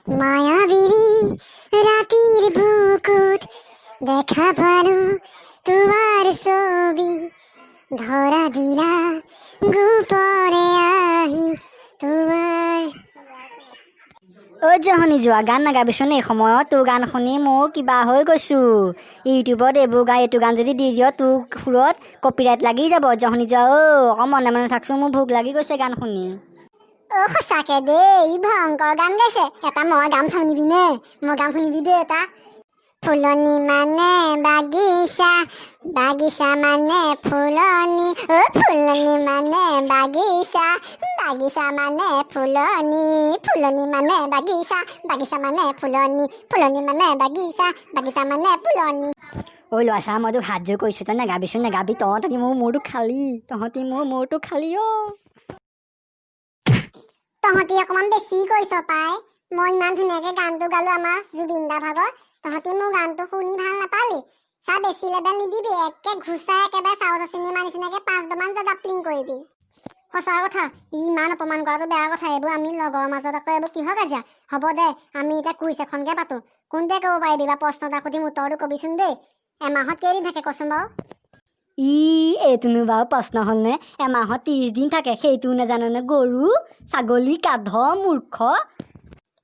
মায়াবিনী ৰাতিৰ বুকুত দেখা পালো তোমাৰ ছবি, ধৰা দিলা গোপনে আহি তোমাৰ। ঐ জহনি যোৱা, গান নাগাবিচোন এই সময়ত। তোৰ গান শুনি মোৰ কিবা হৈ গৈছোঁ। ইউটিউবত এইবোৰ গান, এইটো গান যদি দি দিয়, তোৰ সুৰত কপিৰাইট লাগি যাব। জহনি যোৱা অ', অকণ মনে মনে থাকচোন, মোৰ ভোক লাগি গৈছে গান শুনি। অ' সঁচাকে দেই, ই ভয়ংকৰ গান গাইছে। এটা মই গাম, শুনিবি নে? মই গাম, শুনিবি দেই এটা। ফুলনি মানে বাগিচা, বাগিচা মানে ফুলনি, অ' ফুলনি মানে বাগিচা, বাগিচা মানে ফুলনি, ফুলনি মানে বাগিচা, বাগিচা মানে ফুলনি, ফুলনি মানে বাগিচা, বাগিচা মানে ফুলনি। ঐ ল'ৰা চা, মই তোক হাত জোৰ কৰিছোঁ, তই নাগাবিচোন, নাগাবি। তহঁতি মোৰ মূৰটো খালি, তহঁতি মোৰ মূৰটো খালি অ'। তহঁতি অকণমান বেছি কৈছ পাই। মই ইমান ধুনীয়াকে গানটো গালো আমাৰ জুবিন দা ভাগৰ, তহঁতি মোৰ গানটো শুনি ভাল নাপালি। চা, বেছি লেবেল নিদিবি, একে ঘুচাই একেবাৰে চাউথ চিনেমা নিচিনাকে পাঁচবাৰমান জাপলিং কৰিবি। সঁচা কথা, ই ইমান অপমান কৰাটো বেয়া কথা। এইবোৰ আমি লগৰ মাজত আকৌ এইবোৰ কিহৰ কাজিয়া? হ'ব দে, আমি এতিয়া কুইজ এখনকে পাতো। কোনটোৱে ক'ব পাৰিবি বা প্ৰশ্ন এটা সুধিম, উত্তৰটো কবিচোন দেই। এমাহত কেইদিন থাকে কচোন বাৰু? ই এইটোনো বাৰু প্ৰশ্ন হ'লনে? এমাহত 30 দিন থাকে, সেইটোও নাজাননে? গৰু ছাগলী গাধ মূৰ্খ।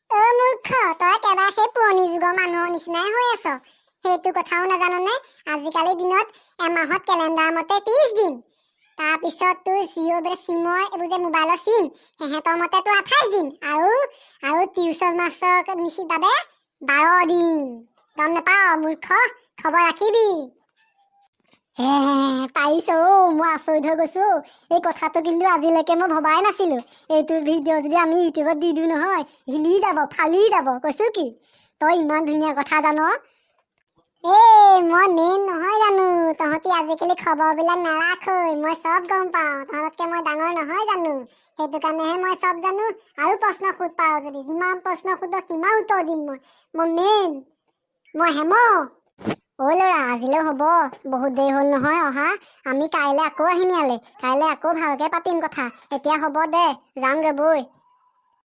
অ মূৰ্খ, তই কেবা সেই পুৰণি যুগৰ মানুহৰ নিচিনাই হৈ আছ। সেইটো কথাও নাজাননে? আজিকালি দিনত এমাহত কেলেণ্ডাৰ মতে 30 দিন। তাৰপিছত তোৰ জিঅ' বোলে চিমৰ এইবোৰ যে মোবাইলৰ চিম, সিহঁতৰ মতে তোৰ 28 দিন আৰু আৰু টিউচন মাষ্টৰৰ নিচি বাবে 12 দিন। গম নাপাৱ মূৰ্খ? খবৰ ৰাখিবি। হে, পাৰিছ অ', মই আচৰিত হৈ গৈছো অ'। এই কথাটো কিন্তু আজিলৈকে মই ভবাই নাছিলো। এইটো ভিডিঅ' যদি আমি ইউটিউবত দি দিওঁ নহয়, হিলি যাব, ফালি যাব। কৈছো কি, তই ইমান ধুনীয়া কথা জান। এই মই মেইন নহয় জানো? তহঁতি আজিকালি খবৰবিলাক নাৰাখৈ, মই চব গম পাওঁ। তহঁতকে মই ডাঙৰ নহয় জানো? সেইটো কাৰণেহে মই চব জানো। আৰু প্ৰশ্ন সোধ পাৰ যদি, যিমান প্ৰশ্ন সোধ সিমান উত্তৰ দিম মই। মই মেইন, মই হেম। ঐ ল'ৰা, আজিলৈ হ'ব, বহুত দেৰি হ'ল নহয় অহা। আমি কাইলৈ আকৌ আহিম ইয়ালৈ, কাইলৈ আকৌ ভালকে পাতিম কথা। এতিয়া হ'ব দে, যাওঁগে বৈ।